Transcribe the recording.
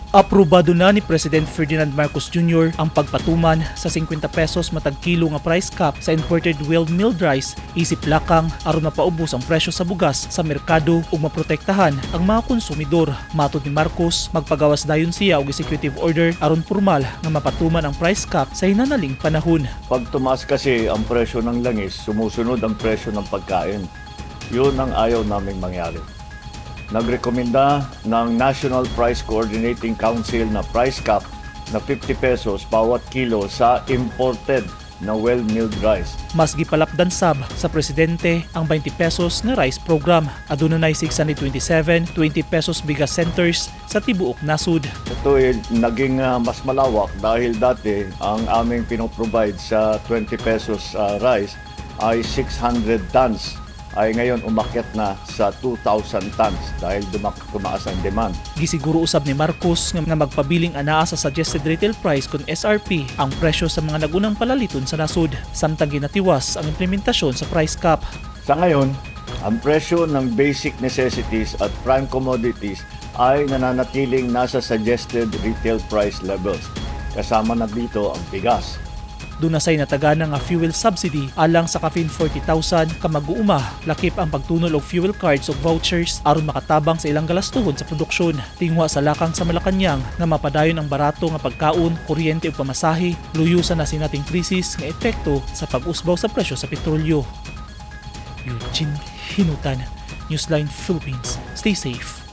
Aprobado na ni President Ferdinand Marcos Jr. ang pagpatuman sa 50 pesos matag kilo nga price cap sa imported well-milled rice isip lakang aron mapaubos ang presyo sa bugas sa merkado ug maprotektahan ang mga konsumidor. Matod ni Marcos, magpagawas dayon siya og executive order aron pormal nga mapatuman ang price cap sa hinanaling panahon. Pag tumaas kasi ang presyo ng langis, sumusunod ang presyo ng pagkain. Yun ang ayaw naming mangyari. Nagrekomenda ng National Price Coordinating Council na price cap na 50 pesos bawat kilo sa imported na well-milled rice. Mas gipalapdan sab sa presidente ang 20 pesos nga rice program. Aduna nay 627 20 pesos bigas centers sa tibuok nasud. Ito ay naging mas malawak dahil dati ang aming pinoprovide sa 20 pesos rice ay 600 tons, ay ngayon umakyat na sa 2,000 tons dahil tumaas ang demand. Gisiguro usab ni Marcos nga magpabiling anaa sa suggested retail price kon SRP ang presyo sa mga nagunang palaliton sa nasod, samtang ginatiwas ang implementasyon sa price cap. Sa ngayon, ang presyo ng basic necessities at prime commodities ay nananatiling nasa suggested retail price levels. Kasama na dito ang bigas. Duna say natagana nga fuel subsidy alang sa kapin 40,000 ka mag-uuma, lakip ang pagtunol og fuel cards ug vouchers aron makatabang sa ilang galastuhon sa produksyon. Tinguha sa lakang sa Malacañang nga mapadayon ang barato nga pagkaon, kuryente ug pamasahe luyo sa nasinating krisis nga epekto sa pag-usbaw sa presyo sa petrolyo. Eugene Hinutan, Newsline Philippines. Stay safe.